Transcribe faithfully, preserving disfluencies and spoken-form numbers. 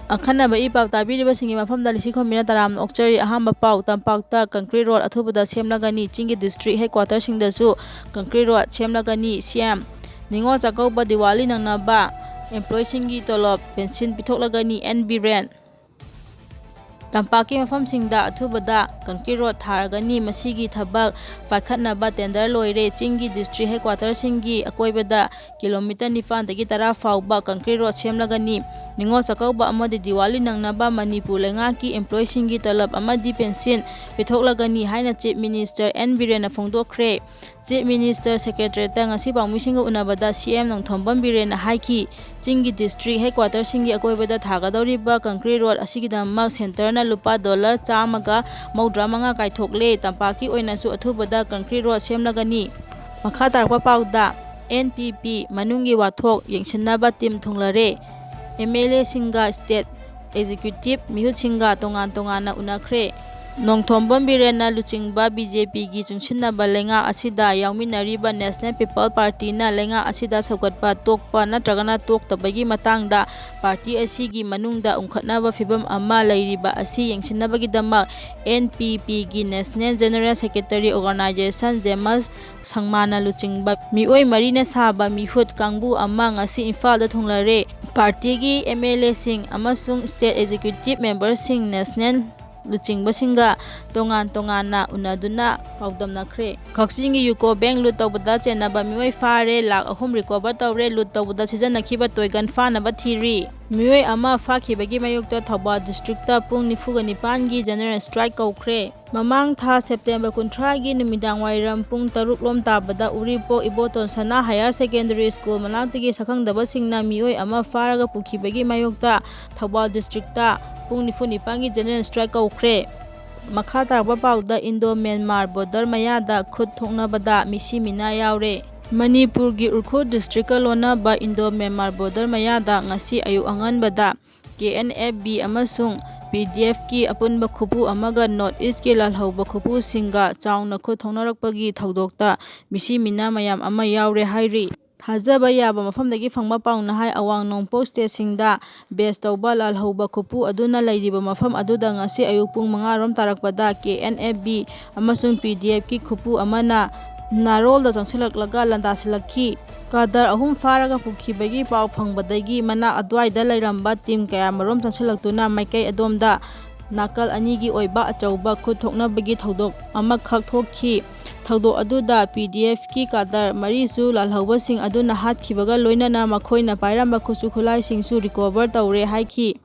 ꯑꯈꯟꯅꯕ ꯏ ꯄꯥꯎ ꯇꯥꯕꯤꯔꯤꯕꯁꯤꯡꯒꯤ ꯃꯐꯝꯗ ꯂꯤꯁꯤꯡ ꯈꯣꯝꯕꯤꯅ ꯇꯔꯥꯝꯅ ꯑꯣꯛꯆꯔꯤ꯫ ꯑꯍꯥꯟꯕ ꯄꯥꯎ, ꯇꯝꯄꯥꯛꯇ concrete road ꯑꯊꯨꯕꯗ ꯁꯦꯝꯂꯒꯅꯤ꯫ ꯆꯤꯡꯒꯤ district headquarterꯁꯤꯡꯗꯁꯨ concrete road ꯁꯦꯝꯂꯒꯅꯤ꯫ ꯁꯤ ꯑꯦꯝ꯫ ꯅꯤꯉꯣꯜ ꯆꯥꯛꯀꯧꯕ, ꯗꯤꯋꯥꯂꯤ ꯅꯪꯅꯕ employeeꯁꯤꯡꯒꯤ ꯇꯣꯂꯣꯞ, pension ꯄꯤꯊꯣꯛꯂꯒꯅꯤ꯫ ꯑꯦꯟ ꯕꯤꯔꯦꯟ꯫ ꯇꯝꯄꯥꯛꯀꯤ ꯃꯐꯝꯁꯤꯡꯗ ꯑꯊꯨꯕꯗ concrete road ꯊꯥꯔꯒꯅꯤ꯫ ꯃꯁꯤꯒꯤ ꯊꯕꯛ ꯄꯥꯏꯈꯠꯅꯕ tender ꯂꯣꯏꯔꯦ꯫ ꯆꯤꯡꯒꯤ district headquarterꯁꯤꯡꯒꯤ ꯑꯀꯣꯏꯕꯗ kilometre ꯅꯤꯄꯥꯟꯗꯒꯤ ꯇꯔꯥ ꯐꯥꯎꯕ concrete road ꯁꯦꯝꯂꯒꯅꯤ꯫ ꯅꯤꯉꯣꯜ ꯆꯥꯛꯀꯧꯕ ꯑꯃꯗꯤ ꯗꯤꯋꯥꯂꯤ ꯅꯪꯅꯕ ꯃꯅꯤꯄꯨꯔ ꯂꯩꯉꯥꯛꯀꯤ employeeꯁꯤꯡꯒꯤ ꯇꯂꯕ ꯑꯃꯗꯤ pension ꯄꯤꯊꯣꯛꯂꯒꯅꯤ ꯍꯥꯏꯅ Chief Minister ꯑꯦꯟ ꯕꯤꯔꯦꯟꯅ ꯐꯣꯡꯗꯣꯛꯈ꯭ꯔꯦ꯫ Chief Minister Secretariatꯇ ꯉꯁꯤ ꯄꯥꯎꯃꯤꯁꯤꯡꯒ ꯎꯅꯕꯗ ꯁꯤ ꯑꯦꯝ ꯅꯣꯡꯊꯣꯝꯕꯝ ꯕꯤꯔꯦꯟꯅ ꯍꯥꯏꯈꯤ, ꯆꯤꯡꯒꯤ district headquarterꯁꯤꯡꯒꯤ ꯑꯀꯣꯏꯕꯗ ꯊꯥꯒꯗꯧꯔꯤꯕ concrete road ꯑꯁꯤꯒꯤꯗꯃꯛ centreꯅ ꯂꯨꯄꯥ dollar ꯆꯥꯝꯃꯒ ꯃꯧꯗ꯭ꯔꯥ ꯃꯉꯥ ꯀꯥꯏꯊꯣꯛꯂꯦ꯫ ꯇꯝꯄꯥꯛꯀꯤ ꯑꯣꯏꯅꯁꯨ ꯑꯊꯨꯕꯗ concrete road ꯁꯦꯝꯂꯒꯅꯤ꯫ ꯃꯈꯥ ꯇꯥꯔꯛꯄ ꯄꯥꯎꯗ, ꯑꯦꯟ ꯄꯤ ꯄꯤ ꯃꯅꯨꯡꯒꯤ ꯋꯥꯊꯣꯛ ꯌꯦꯡꯁꯤꯟꯅꯕ team ꯊꯨꯡꯂꯔꯦ꯫ ꯑꯦꯝ ꯑꯦꯜ ꯑꯦꯁꯤꯡꯒ state executive ꯃꯤꯍꯨꯠꯁꯤꯡꯒ ꯇꯣꯉꯥꯟ ꯇꯣꯉꯥꯟꯅ ꯎꯅꯈ꯭ꯔꯦ꯫ ꯅꯣꯡꯊꯣꯝꯕꯝ ꯕꯤꯔꯦꯟꯅ ꯂꯨꯆꯤꯡꯕ ꯕꯤ ꯖꯦ ꯄꯤꯒꯤ ꯆꯨꯡꯁꯤꯟꯅꯕ ꯂꯩꯉꯥꯛ ꯑꯁꯤꯗ ꯌꯥꯎꯃꯤꯟꯅꯔꯤꯕ National People Partyꯅ ꯂꯩꯉꯥꯛ ꯑꯁꯤꯗ ꯁꯧꯒꯠꯄ ꯇꯣꯛꯄ ꯅꯠꯇ꯭ꯔꯒꯅ ꯇꯣꯛꯇꯕꯒꯤ ꯃꯇꯥꯡꯗ party ꯑꯁꯤꯒꯤ ꯃꯅꯨꯡꯗ ꯎꯪꯈꯠꯅꯕ ꯐꯤꯚꯝ ꯑꯃ ꯂꯩꯔꯤꯕ ꯑꯁꯤ ꯌꯦꯡꯁꯤꯟꯅꯕꯒꯤꯗꯃꯛ ꯑꯦꯟ ꯄꯤ ꯄꯤꯒꯤ National General Secretary Organisation ꯖꯦꯃꯁ ꯁꯪꯃꯥꯅ ꯂꯨꯆꯤꯡꯕ ꯃꯤꯑꯣꯏ ꯃꯔꯤꯅ ꯁꯥꯕ ꯃꯤꯍꯨꯠ ꯀꯥꯡꯕꯨ ꯑꯃ ꯉꯁꯤ ꯏꯝꯐꯥꯜꯗ ꯊꯨꯡꯂꯔꯦ꯫ Partyꯒꯤ ꯑꯦꯝ ꯑꯦꯜ ꯑꯦꯁꯤꯡ ꯑꯃꯁꯨꯡ state executive memberꯁꯤꯡ, national ꯂꯨꯆꯤꯡꯕꯁꯤꯡꯒ ꯇꯣꯉꯥꯟ ꯇꯣꯉꯥꯟꯅ ꯎꯅꯗꯨꯅ ꯄꯥꯎꯗꯝꯅꯈ꯭ꯔꯦ꯫ ꯀꯛꯆꯤꯡꯒꯤ ꯌꯨꯀꯣ ꯕꯦꯡ ꯂꯨꯠ ꯇꯧꯕꯗ ꯆꯦꯟꯅꯕ ꯃꯤꯑꯣꯏ ꯐꯥꯔꯦ, ꯂꯥꯈ ꯑꯍꯨꯝ recover ꯇꯧꯔꯦ, ꯂꯨꯠ ꯇꯧꯕꯗ ꯁꯤꯖꯤꯟꯅꯈꯤꯕ ꯇꯣꯏꯒꯟ ꯐꯥꯅꯕ ꯊꯤꯔꯤ꯫ ꯃꯤꯑꯣꯏ ꯑꯃ ꯐꯥꯈꯤꯕꯒꯤ ꯃꯥꯌꯣꯛꯇ ꯊꯧꯕꯥꯜ districtꯇ ꯄꯨꯡ ꯅꯤꯐꯨꯒ ꯅꯤꯄꯥꯟꯒꯤ general strike ꯀꯧꯈ꯭ꯔꯦ꯫ ꯃꯃꯥꯡ ꯊꯥ September ꯀꯨꯟꯊ꯭ꯔꯥꯒꯤ ꯅꯨꯃꯤꯗꯥꯡ ꯋꯥꯏꯔꯝ ꯄꯨꯡ ꯇꯔꯨꯛ ꯂꯣꯝ ꯇꯥꯕꯗ ꯎꯔꯤꯄꯣꯛ ꯏꯕꯣꯇꯣꯟ ꯁꯅꯥ Higher Secondary School ꯃꯅꯥꯛꯇꯒꯤ ꯁꯛꯈꯪꯗꯕꯁꯤꯡꯅ ꯃꯤꯑꯣꯏ ꯑꯃ ꯐꯥꯔꯒ ꯄꯨꯈꯤꯕꯒꯤ ꯃꯥꯌꯣꯛꯇ ꯊꯧꯕꯥꯜ districtꯇ ꯄꯨꯡ ꯅꯤꯐꯨ ꯅꯤꯄꯥꯟꯒꯤ general strike ꯀꯧꯈ꯭ꯔꯦ꯫ ꯃꯈꯥ ꯇꯥꯔꯛꯄ ꯄꯥꯎꯗ, Indo Myanmar border ꯃꯌꯥꯗ ꯈꯨꯠ ꯊꯣꯛꯅꯕꯗ ꯃꯤꯁꯤ ꯃꯤꯅꯥ ꯌꯥꯎꯔꯦ꯫ ꯃꯅꯤꯄꯨꯔꯒꯤ ꯎꯔꯈꯨꯜ districtꯀ ꯂꯣꯟꯅꯕ Indo Myanmar border ꯃꯌꯥꯗ ꯉꯁꯤ ꯑꯌꯨꯛ ꯑꯉꯟꯕꯗ ꯀꯦ ꯑꯦꯟ ꯑꯦꯐ ꯕꯤ ꯑꯃꯁꯨꯡ ꯄꯤ ꯗꯤ ꯑꯦꯐꯀꯤ ꯑꯄꯨꯟꯕ ꯈꯨꯄꯨ ꯑꯃꯒ North Eastꯀꯤ ꯂꯥꯜꯍꯧꯕ ꯈꯨꯄꯨꯁꯤꯡꯒ ꯆꯥꯎꯅ ꯈꯨꯠ ꯊꯣꯛꯅꯔꯛꯄꯒꯤ ꯊꯧꯗꯣꯛꯇ ꯃꯤꯁꯤ ꯃꯤꯅꯥ ꯃꯌꯥꯝ ꯑꯃ ꯌꯥꯎꯔꯦ ꯍꯥꯏꯔꯤ꯫ ꯊꯥꯖꯕ ꯌꯥꯕ ꯃꯐꯝꯗꯒꯤ ꯐꯪꯕ ꯄꯥꯎꯅ ꯍꯥꯏ, ꯑꯋꯥꯡ ꯅꯣꯡꯄꯣꯛ ꯁ꯭ꯇꯦꯠꯁꯤꯡꯗ ꯕꯦꯁ ꯇꯧꯕ ꯂꯥꯜꯍꯧꯕ ꯈꯨꯄꯨ ꯑꯗꯨꯅ ꯂꯩꯔꯤꯕ ꯃꯐꯝ ꯑꯗꯨꯗ ꯉꯁꯤ ꯑꯌꯨꯛ ꯄꯨꯡ ꯃꯉꯥ ꯔꯣꯝ ꯇꯥꯔꯛꯄꯗ ꯀꯦ ꯑꯦꯟ ꯑꯦꯐ ꯕꯤ ꯑꯃꯁꯨꯡ ꯄꯤ ꯗꯤ ꯑꯦꯐꯀꯤ ꯈꯨꯄꯨ ꯑꯃꯅ ꯅꯥꯔꯣꯜꯗ ꯆꯪꯁꯤꯜꯂꯛꯂꯒ ꯂꯥꯟꯗꯥꯁꯤꯜꯂꯛꯈꯤ꯫ ꯀꯥꯗꯔ ꯑꯍꯨꯝ ꯐꯥꯔꯒ ꯄꯨꯈꯤꯕꯒꯤ ꯄꯥꯎ ꯐꯪꯕꯗꯒꯤ ꯃꯅꯥꯛ ꯑꯗꯨꯋꯥꯏꯗ ꯂꯩꯔꯝꯕ ꯇꯤꯝ ꯀꯌꯥꯃꯔꯨꯝ ꯆꯪꯁꯤꯜꯂꯛꯇꯨꯅ ꯃꯥꯏꯀꯩ ꯑꯗꯣꯝꯗ ꯅꯥꯀꯜ ꯑꯅꯤꯒꯤ ꯑꯣꯏꯕ ꯑꯆꯧꯕ ꯈꯨꯠ ꯊꯣꯛꯅꯕꯒꯤ ꯊꯧꯗꯣꯛ ꯑꯃꯈꯛ ꯊꯣꯛꯈꯤ꯫ ꯊꯧꯗꯣꯛ ꯑꯗꯨꯗ ꯄꯤ ꯗꯤ ꯑꯦꯐꯀꯤ ꯀꯥꯗꯔ ꯃꯔꯤꯁꯨ ꯂꯥꯜꯍꯧꯕꯁꯤꯡ ꯑꯗꯨꯅ ꯍꯥꯠꯈꯤꯕꯒ ꯂꯣꯏꯅꯅ ꯃꯈꯣꯏꯅ ꯄꯥꯏꯔꯝꯕ ꯈꯨꯠꯁꯨ ꯈꯨꯠꯂꯥꯏꯁꯤꯡꯁꯨ ꯔꯤꯀꯣꯚꯔ ꯇꯧꯔꯦ ꯍꯥꯏꯈꯤ꯫